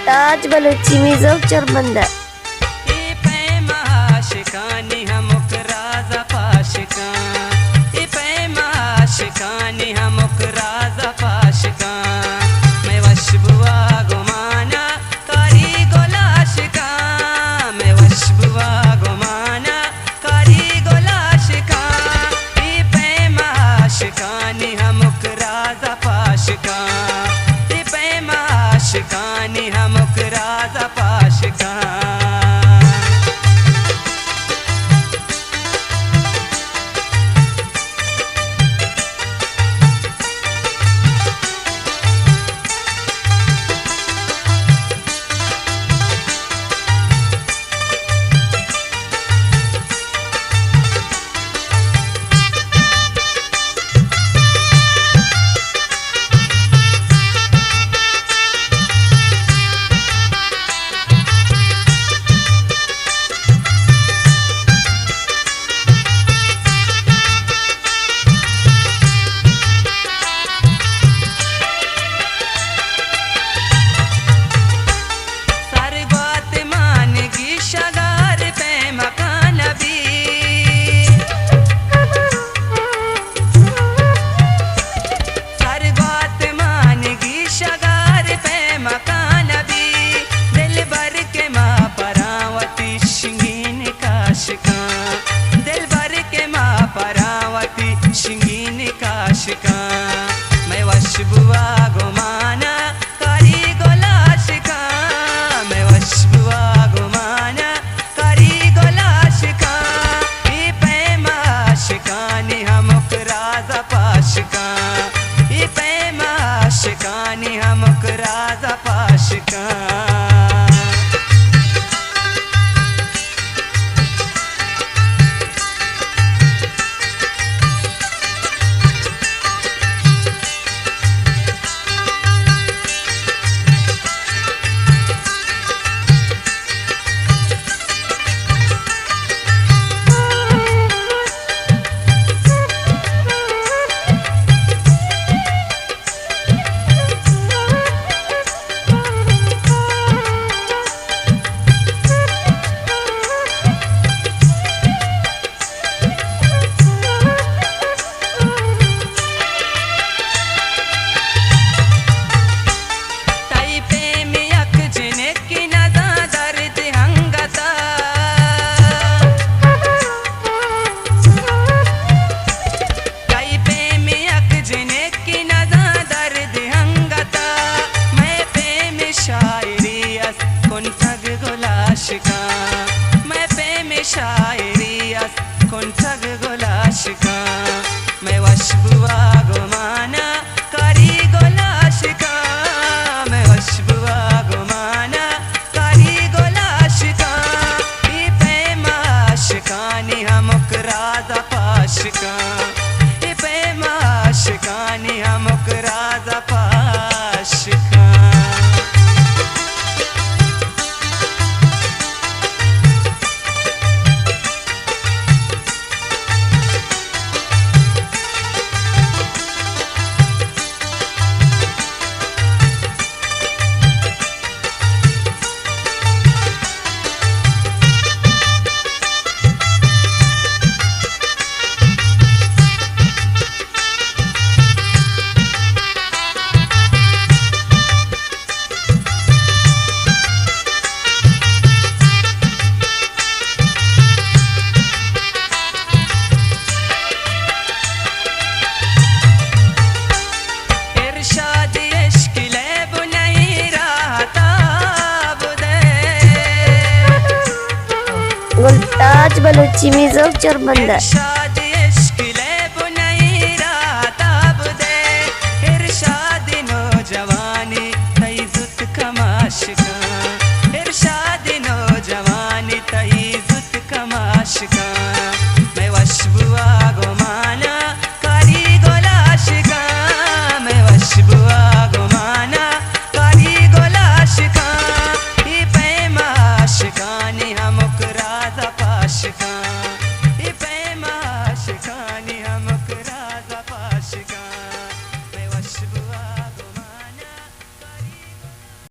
تاج بلوچی میوزک چربندہ۔ اے پیم عاشقانی ہمک راز پاش کن، اے پیم عاشقانی ہمک راز پاش کن۔ مئے وشبوا گمانا کاری گل عاشقاں، مئے وشبوا گمانا کاری گل عاشقاں، اے پیم عاشقانی ہمک راز پاش کن، اے پیم عاشقانی ہمک راز پاش کن۔ سر گوات مانگی شگار پیمکان بی۔ سر گوات مانگی شگار پیمکان بی۔ دلبر کہ ما پراں وتی شنگین کاشکاں۔ دلبر کہ ما پراں وتی شنگین کاشکاں۔ مئے وشبوا گمانا کاری گل عاشقاں، مئے وشبوا گمانا کاری گل عاشقاں۔ اے پیم عاشقانی ہمک راز پاش کن، اے پیم عاشقانی ہمک راز پاش کن۔ تئی پیم یک جنکی نزاں درد انگتا۔ تئی پیم یک جنکی نزاں درد انگتا۔ مئے پیم شاعری است کنٹگ گل عاشقاں۔ مئے پیم شاعری است کنٹگ گل عاشقاں۔ مئے وشبوا گمانا کاری گل عاشقاں۔ مئے وشبوا گمانا کاری گل عاشقاں۔ اے پیم عاشقانی ہمک راز پاش کن۔ اے پیم عاشقانی ہمک راز پاش کن۔ ارشاد عشق لیب نہیں راہ تاب دے۔ گل تاج بلوچی میوزک چربندہ۔ ارشاد عشق لیب نہیں راہ تاب دے۔ ارشاد نوجوانی تئی زوت کماش کن۔ ارشاد نوجوانی تئی زوت کماش کن۔ مئے وشبوا گمانا